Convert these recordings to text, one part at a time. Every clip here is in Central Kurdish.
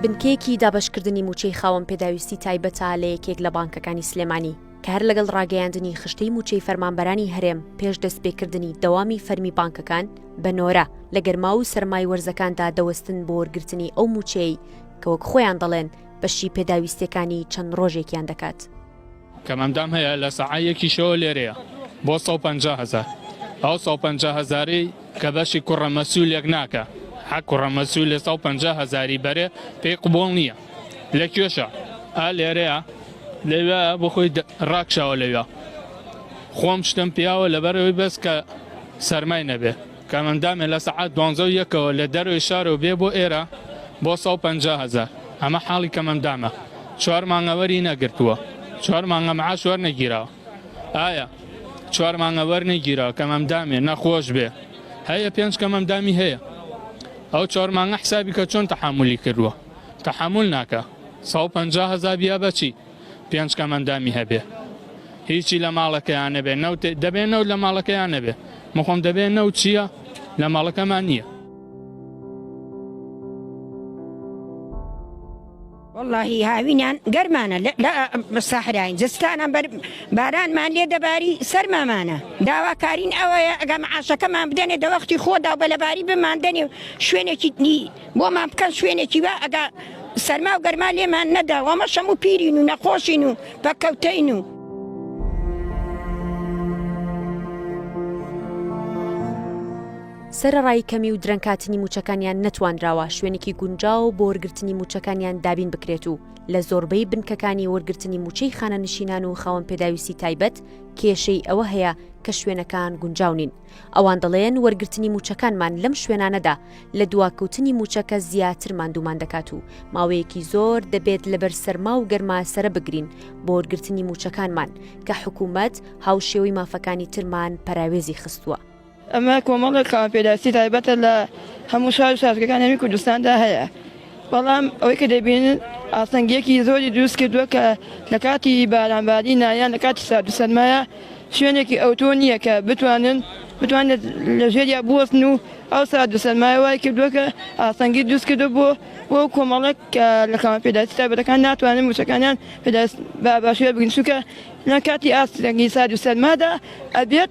بنکەیەکی دابەشکردنی مووچەی خاوەن پێداویستی تایبەتە لە یەکێک لە بانکەکانی سلێمانی کە هەر لەگەڵ ڕاگەیاندنی خشتەی مووچەی فەرمانبەرانی هەرێم پێش دەستپێکردنی دەوامی فەرمی بانکەکان بە نۆرە لە گەرما و سەرمای وەرزەکاندا دەوەستن بۆ وەرگرتنی ئەو مووچەیەی کە وەک خۆیان دەڵێن بەشی پێداویستیەکانی چەند ڕۆژێکیان دەکات. کەمئەندام هەیە لە سەعە یەکی شەوە لێرەیە بۆ 150 هەزار ئەو 150 هەزارەی کە بەشی کوڕە مەسولێک ناکە حەق کوڕە مەسولێ 150 هەزاری بەرێ پێی قبوڵ نییە لە کوێشە ئا لێرەیە لەوێ بۆ خۆی ڕاکشاوە لەوێ خۆم شتم پیاوە لەبەرەوەی بەس کە سەرمای نەبێ کەمئەندامێ لە سەعات دوانزە و یەکەوە لە دەرەوەی شارەوە بێ بۆ ئێرە بۆ 150 هەزار ئەمە حاڵی کەمئەندامە چوار مانگە وەری نەگرتووە چوار مانگە معاش وەرنەگیراوە ئایا چوار مانگە وەرنەگیراوە کەمئەندامێ نەخۆش بێ هەیە پێنج کەمئەندامی هەیە ئەو چوار مانگە حسابی کە چۆن تەحەمولی کردووە تەحەمول ناکا 150 هەزار بیا بەچی پێنج کەمئەندامی هەبێ هیچی لە ماڵەکەیان نەبێ نەوت دەبێ نەوت لە ماڵەکەیان نەبێ من خۆم دەبێ نەوت چییە لە ماڵەکەمان نییە. وەڵاهی هاوینان گەرمانە لە سەحراین زستانان بەر بارانمان لێ دەباری سەرمامانە داواکارین ئەوەیە ئەگە معاشەکەمان بدەنێ دەوەختی خۆدا و بە لەباری بماندەنێ و شوێنێکی بۆمان بکەن شوێنێکی وا ئەگا سەرما و گەرما لێمان نەدا وەمە شەم و پیرین و نەخۆشین و پەککەوتەین و. سەرەڕای کەمی و درەنگهاتنی مووچەکانیان نەتوانراوە شوێنێکی گونجاو بۆ وەرگرتنی مووچەکانیان دابین بکرێت و لە زۆربەی بنکەکانی وەرگرتنی مووچەی خانەنشینان و خاوەن پێداویستی تایبەت کێشەی ئەوە هەیە کە شوێنەکان گونجاو نین. ئەوان دەڵێن وەرگرتنی مووچەکانمان لەم شوێنانەدا لە دواکەوتنی مووچەکە زیاتر ماندوومان دەکات و ماوەیەکی زۆر دەبێت لەبەر سەرما و گەرما سەرە بگرین بۆ وەرگرتنی مووچەکانمان کە حکوومەت هاوشێوەی مافەکانی ترمان پەراوێزی خستووە. ئەمە کۆمەڵێک خاوەن پێداویستی تایبەتە لە هەموو شار و شارۆچکەکانی هەرێمی کوردستاندا هەیە، بەڵام ئەوەی کە دەیبینن ئاستەنگییەکی زۆری دروست کردووە کە لە کاتی بارانبارینە یان لە کاتی سارد و سەرمایە شوێنێکی ئەوتۆ نییە کە بتوانن بتوانێت لە ژێریا بوەستن و ئەو سارد و سەرمایە وای کردووە کە ئاستەنگی دروست کردووە بۆ بۆ کۆمەڵێک کە لە خاوەن پێداویستی تایبەتەکان ناتوانن مووچەکانیان پێداویست بە باشی وەربگرن چونکە لە کاتی ئاستەنگی سارد و سەرمادا ئەبێت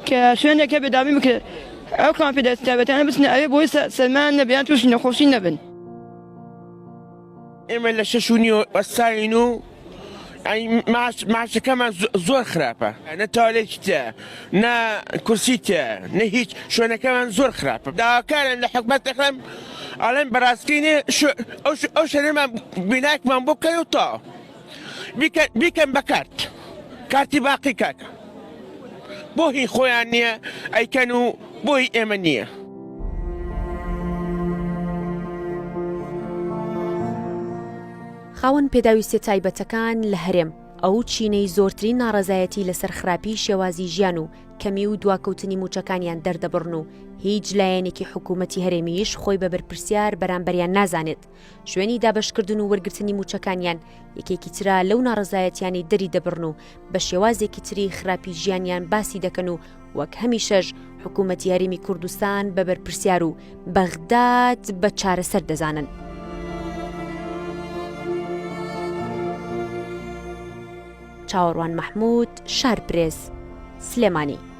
کە شوێنێک هەبێت دابین بکرێت ئەو خاوەن پێداویستی تایبەتانە بچنە ئەوێ بۆی سەرمایان نەبێت یان تووشی نەخۆشی نەبن. ئێمە لە شەش و نیوە وەستاوین و ماشەکەمان زۆر خراپە نە تاولێکی تیا نە کورسی تیا نە هیچ شوێنەکەمان زۆر خراپە داواکارن لە حکومەت دەکەم ئەڵێن بەڕاستینێ ئەو شوێنەمان بیناکمان بۆ بکەن و تەواو بیکەن بە کارت کارتی باقی کاکە بۆ هی خۆیان نییە ئەیکەن و بۆ هی ئێمە نییە. خاوەن پێداویستیە تایبەتەکان لە هەرێم، ئەو چینەی زۆرترین ناڕەزایەتی لەسەر خراپی شێوازی ژیان و کەمی و دواکەوتنی مووچەکانیان دەردەبڕن و هیچ لایەنێکی حکوومەتی هەرێمیش خۆی بە بەرپرسیار بەرامبەریان نازانێت. شوێنی دابەشکردن و وەرگرتنی مووچەکانیان یەکێکی ترە لەو ناڕەزایەتیانەی دەری دەبڕن و بە شێوازێکی تری خراپی ژیانیان باسی دەکەن و وەک هەمیشەش حکوومەتی هەرێمی کوردستان بە بەرپرسیار و بەغداد بە چارەسەر دەزانن. چاوەڕوان مەحموود، شارپرێس، سلێمانی.